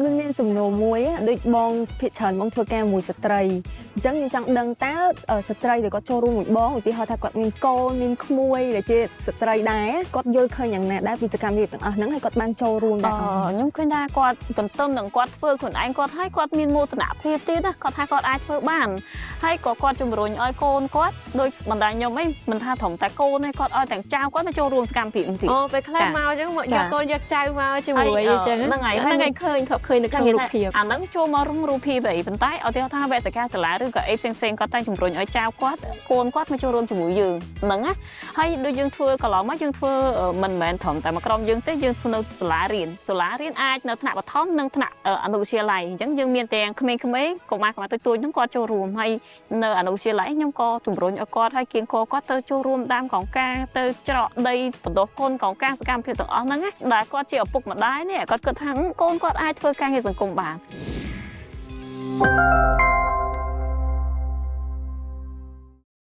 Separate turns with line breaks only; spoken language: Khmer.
មានមានសំណួរមួយដូចបងភាគច្រើនបងធ្វើការមួយស្ត្រីអញ្ចឹងខ្ញុំចង់ដឹងតើស្ត្រីដែលគាត់ចូលរួមមួយបងឧទាហរណ៍ថាគាត់មានកូនមានក្មួយដែលជាស្ត្រីដែរគាត់យល់ឃើញយ៉ាងណាដែរពីសកម្មភាពទាំងអស់ហ្នឹងហើយគាត់បានចូលរួមដែរអត់
ខ្ញុំឃើញថាគាត់ទន្ទឹមនឹងគាត់ធ្វើខ្លួនឯងគាត់ហើយគាត់មានមោទនភាពទៀតណាគាត់ថាគាត់អាចធ្វើបានហើយក៏គាត់ជំរុញឲ្យកូនគាត់ដូចបណ្ដាខ្ញុំអីមិនថាត្រឹមតែកូនទេគាត់ឲ្យទាំងចៅគាត់មកចូលរួមសកម្មភាពនេះទៀត
អូពេលខ្លះ
ចា
មកអញ្ចឹងមក
ចា
យកកូនយកចៅមកជាមួយ
ហើយ
អញ្ចឹង
ហ្នឹងហើយ
ហ្នឹងហើយឃើញធ្លាប់ឃើញនៅក្នុងរូបភាព
អាហ្នឹងចូលមករងរូបភាពអីប៉ុន្តែឧទាហរណ៍ថាវគ្គសិក្ខាសាលាឬក៏អីផ្សេងផ្សេងៗគាត់តែជំរុញឲ្យចៅគាត់កូនគាត់មកចូលរួមជាមួយយើងហ្នឹងណាហើយដូចយើងធ្វើកន្លងមកយើងធ្វើមិនមែនត្រឹមតែមួយក្រុមយើងទេយើងធ្វើនៅសាលារៀនសាលារៀនអាចនៅថ្នាក់បឋមនិងថ្នាក់អនុវិទ្យាល័យអញ្ចឹងយើងមានទាំងក្មេងៗកុមារកុមារតូចៗហ្នឹងគាត់ចូលរួមហើយនៅអនុវិទ្យាល័យខ្ញុំក៏ជំរុញឲ្យគាត់ហើយគៀងគរគាត់ទៅចូលរួមតាមកងការទៅច្រកដីបណ្ដុះកូនកងការសកម្មភាពទាំងអស់ហ្នឹងណាដែលគាត់ជាឪពុកម្ដាយនេះគាត់គិតថាកូនគាត់អាចធ្វើការងារសង្គមបាន។